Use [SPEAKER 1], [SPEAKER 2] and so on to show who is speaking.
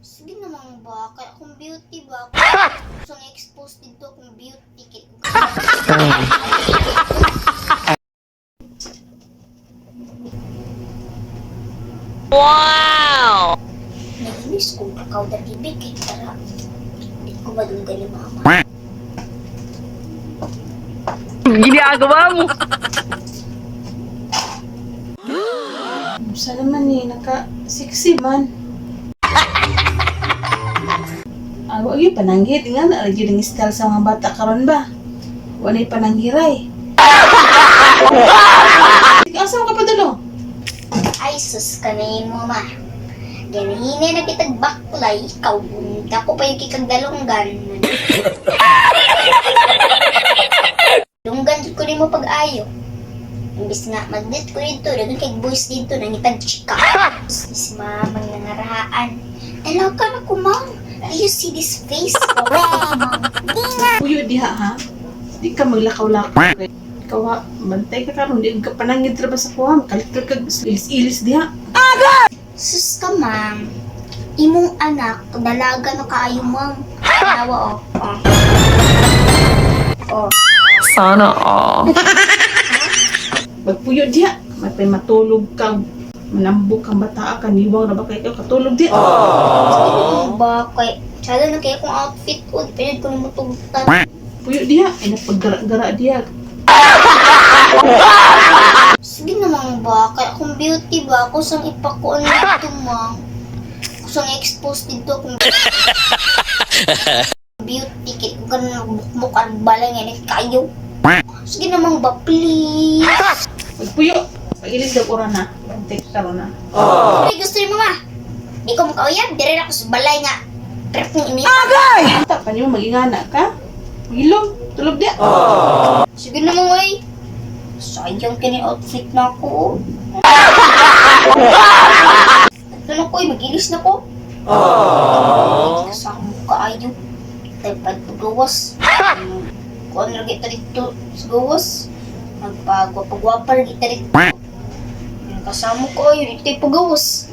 [SPEAKER 1] Sige naman ba, kaya akong beauty ba? Gusto nga expose dito akong beauty. Kay Wow! Nag-miss ko kakaw na TV kay tara. Hindi ko madunggan ni mama.
[SPEAKER 2] Ginagawa mo.
[SPEAKER 3] Sa naman eh, naka sexy man. Ah, wa gyud pananghit nga na gyud ang style sa mga bata karon ba. Wa nay pananghiray. Asa mo ka padalo?
[SPEAKER 1] Ay, sus ka na mo, ma. Ganihine na kitag baklay, ikaw, dako pa yung kikag dalonggan. Lunggan jud ko nimo pag-ayo. Imbis nga mag-date ko dito, dagan kay boys dito nangitag chika. Sus, si mama nangarahaan. Dalaw ka na ko, ma'am. Do you see this face? Oh, ma'am.
[SPEAKER 3] Puyo diha ha. Di ka maglakaw-lakaw. Ikaw ha, bantay ka karon di ka panangit ra ba sa kuha, makaliktor kag ilis-ilis diha.
[SPEAKER 1] Sus ka, ma'am. Imong anak, dalaga na kaayo, ma'am. Tawa, oh. Oh. Oh.
[SPEAKER 2] Sana all.
[SPEAKER 3] Magpuyo diha, matay matulog ka, manambok kang bata ka, niwang ra ba kay ka katulog diha.
[SPEAKER 1] Sige ba, kay, tsada na kaya kong outfit ko, di pwede ko na matugtan.
[SPEAKER 3] Puyo diha, ay napagdara-gara diha.
[SPEAKER 1] Sige naman ba, kaya kung beauty ba, ako sang ipakuan dito, ma'am. Ako sang expose dito kung beauty, kaya kung ganun nagbukbuk ang balay nga kayo. Sige naman ba, please.
[SPEAKER 3] Magpuyo. Pag-ilis daw ora na. Bantay ka karon na.
[SPEAKER 1] Ay, gusto ni mama. Di ko makauyab, dire na ako sa balay nga. Pero kung init.
[SPEAKER 3] Anta pa nimo magingana ka? Magilom, tulog diha.
[SPEAKER 1] Sige naman, ay. Sayang kini outfit na ako, oh. Ito na ko, ay, mag-ilis na ko. Aww. Kasama ka ayo. Tayo pagpagawas. Kung ano lagi dito sa gawas. Nagpagwapagwapa lagi dito. Yung kasama ko, ayun, ito yung pagawas.